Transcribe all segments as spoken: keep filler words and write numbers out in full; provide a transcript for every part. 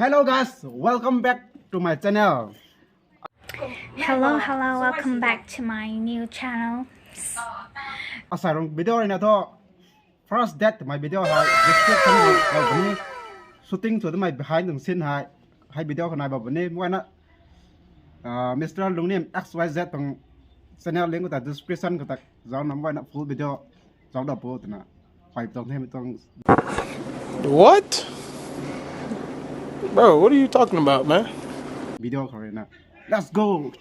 Hello guys, welcome back to my channel. Hello, hello, welcome back to my new channel. Asai rong video rui na thu first date my video hei description khou bam ni, shooting sw tei my behind the scene hei, hei video khou nai bam ni. Mei na, ah, Mister Lungnim X Y Z tuang channel link khou ta description khou ta zauc na, mei na full video zauc da pu twna pay tuang the, mei tuang What? Bro, what are you talking about, man? Video khou rui na. Let's go.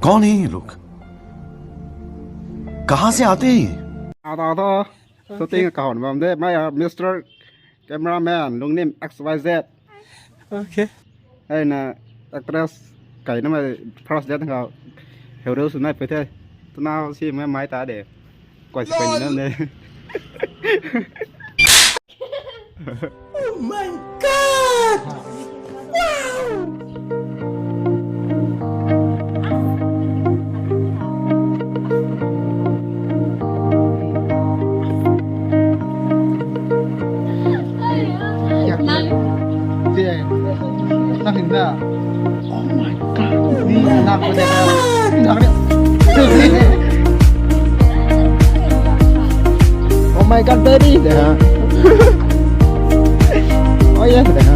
कौन है ये लोग? कहाँ से आते हैं ये? Ata ta, shooting kahon bam de, mei, ah, Mister Cameraman Lungnim X Y Z. Okay. Hei na actress kai na mei first date khou hero sw nai pui the. Twna si mei mei ta de. Koi si koi ni na de. Oh my God! Wow! Nang. Nang hina. Oh my God. Ni nang ko de. Oh my God, baby. De ha. Oh yeah, de ha.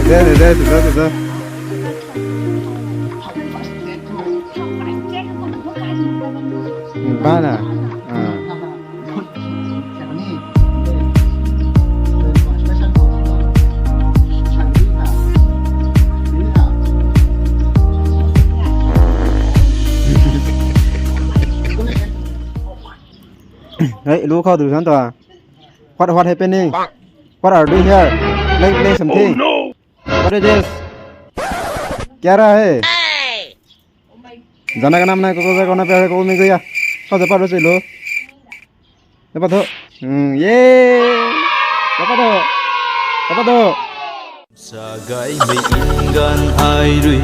De, de, de, de, de, de. Bana. Ah. Hey, lu khou du san ta. What, what happening? What are you doing here? Playing, playing something. What is this? Kya raha hai? Jana ka naam nahi, koko jana ka naam nahi, koko nahi gaya. Kau de pa ro si lo. De pa tho. Hmm, ye. De pa tho. De pa tho. Sa gaymei ingan ai rui,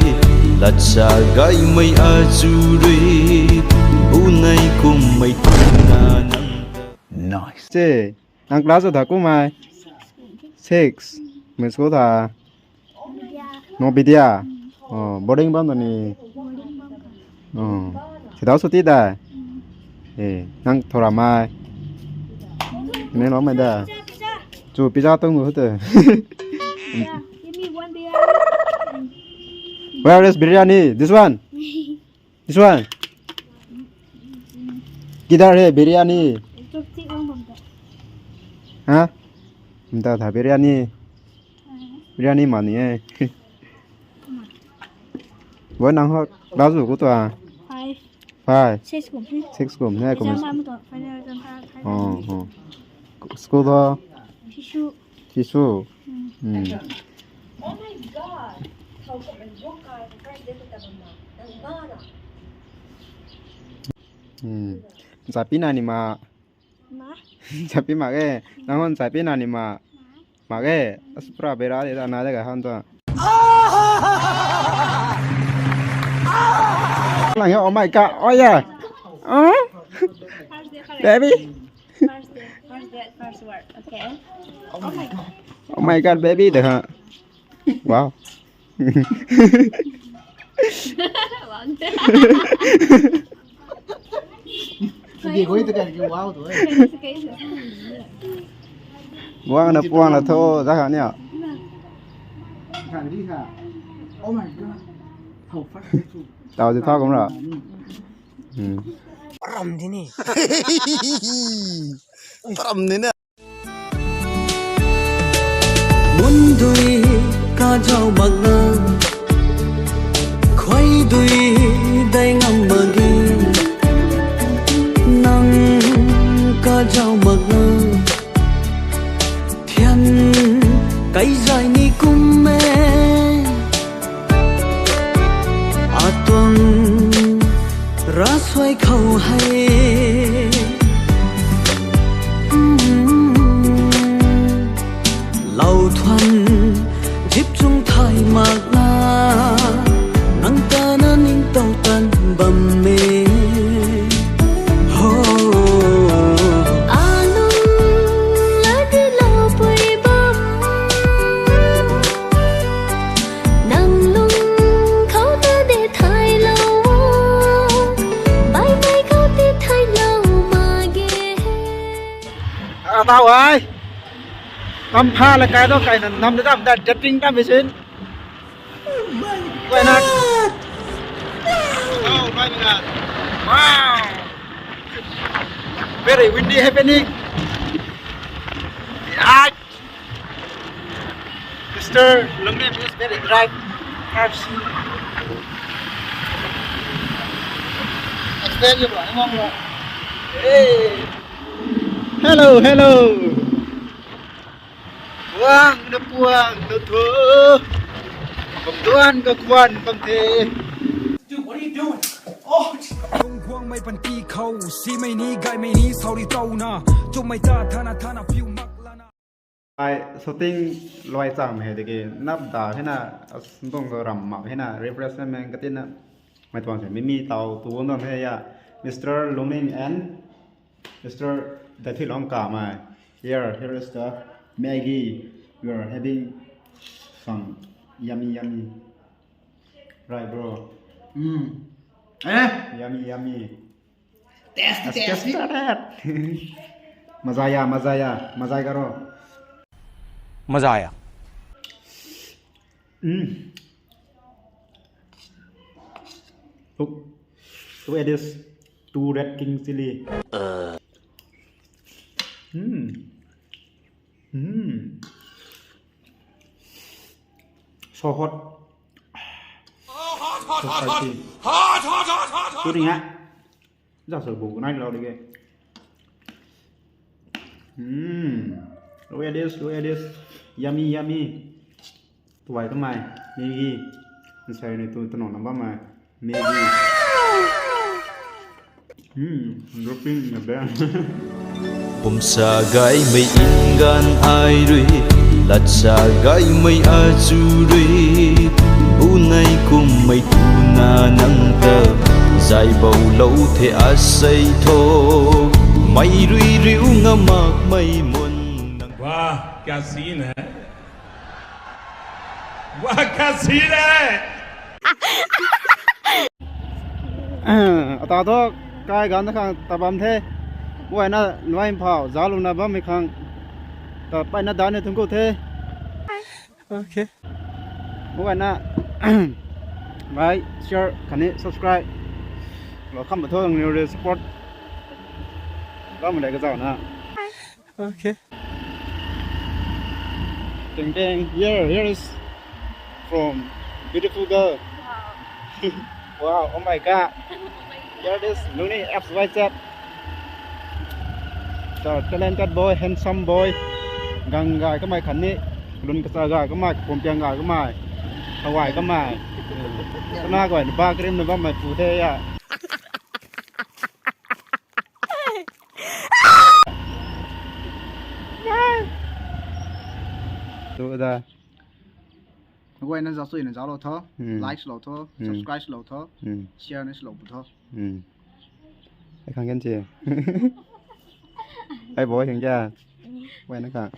lat sa gaymei achu rui, bu nei kummei tina nang ta. Nice. Che, nang class tha kumai? Six. Mei school tha? Nobidia. Oh, boarding bam da ni. Oh. Sidau suti da. Eh, nang thora mai. Ne lo mai da. Chu pizza tung hu te. Where is biryani? This one. This one. Kidhar hai biryani? Ha? Mta tha biryani. Biryani mani hai. Bo nang ho class ku tua? Five. Five. Six kum. Six kum hai kum. Exam am to final exam ha. Oh, oh. School ho? Shishu. Shishu. Hmm. Hmm. Zapi na ni ma. Ma. Zapi ma ke. Nang hon zapi na ni ma. Ma ke. As pra bera de na de ga han to. Lang ya, oh my God. Oh yeah. Oh. Baby. First day, first day, first word. Okay. Oh my God. Oh my God, baby, de ha. Wow. Wow tu. Wow na puang na tho, za ha ni a. Oh my God. Tau di tha kum ra. Hmm. Ram di ni. Ram di na. Mun dui kazauh mak na, khuay dui dai ngam mak ge. Nang kazauh mak na, thian kai zay ni kum e. Atuang rasuai khou hei, lau thuan zip chung thay mak na, nang ta na ningtow tan bam e. Tau ai. Kam pha la kai do kai na nam da dam da dating tam sin. Why not? Oh my God. Wow. Very windy happening. Ah. Mister Lungnim is very dry. Hey. Hello, hello. Wang na puang na thu. Bam duan ka kwan bam the. Dude, what are you doing? Oh, jeez. Lungkhuangmei panty khou, simei ni, gaymei ni, sauri tauna, chummei ta, thana, thana, piu mak lana. Ai shooting luai cham he diki, nap da hena, as ntong do ram mak hena, refreshment katina, mei tuang se, mimi tau, tu wang dam he ya, Mister Lungning and Mister Daithuilong Kamai. Here, here is the Maggie. We are having some yummy, yummy. Right, bro? Mm. Eh? Yummy, yummy. Tasty, tasty. Mazaya, mazaya, mazai karo. Mazaya. Mm. Look, look at this. Two red king chili. Mm. Mm. So hot. So spicy. Tuni ha. Zak sa bu nai lo diki. Hmm. Look at this, look at this. Yummy, yummy. Tuai kamei, Maggie. Nsai ni tu tano namba mai, Maggie. Hmm, dropping in the bag. Pumsa gaymei nganv ai rui, latsa gaymei achu rui, bunei kummei tuna nang ta, zai bou lou the asei tho, mei rui riu nga makmei mun nang. Wow, क्या सीन है। Wow, क्या सीन है। Ata thu kai ganv na khang ta bam the. Guayna luai phau zaluna bammei khang ta paina dan ni thungku the. Okay. Guayna like, share khatni subscribe lou kham thu nang ni support bammei le kazau na. Okay. Ding ding. Here, here is from beautiful girl. Wow. Wow, oh my God. Here is Lungning X Y Z. The talented boy, handsome boy. Gang gay kamei khatni, lun kasa gay kamei, pumpiang gay kamei, hawai kamei. Kana guay na ba krim na bammei pu the ya. Tu da. Guayna zak sui na zak lou tho, hmm, like lou tho, hmm, subscribe lou tho, hmm, share ni lou tho. Hmm. Ai khang kan che. Ai boy khang kya? Guayna khang.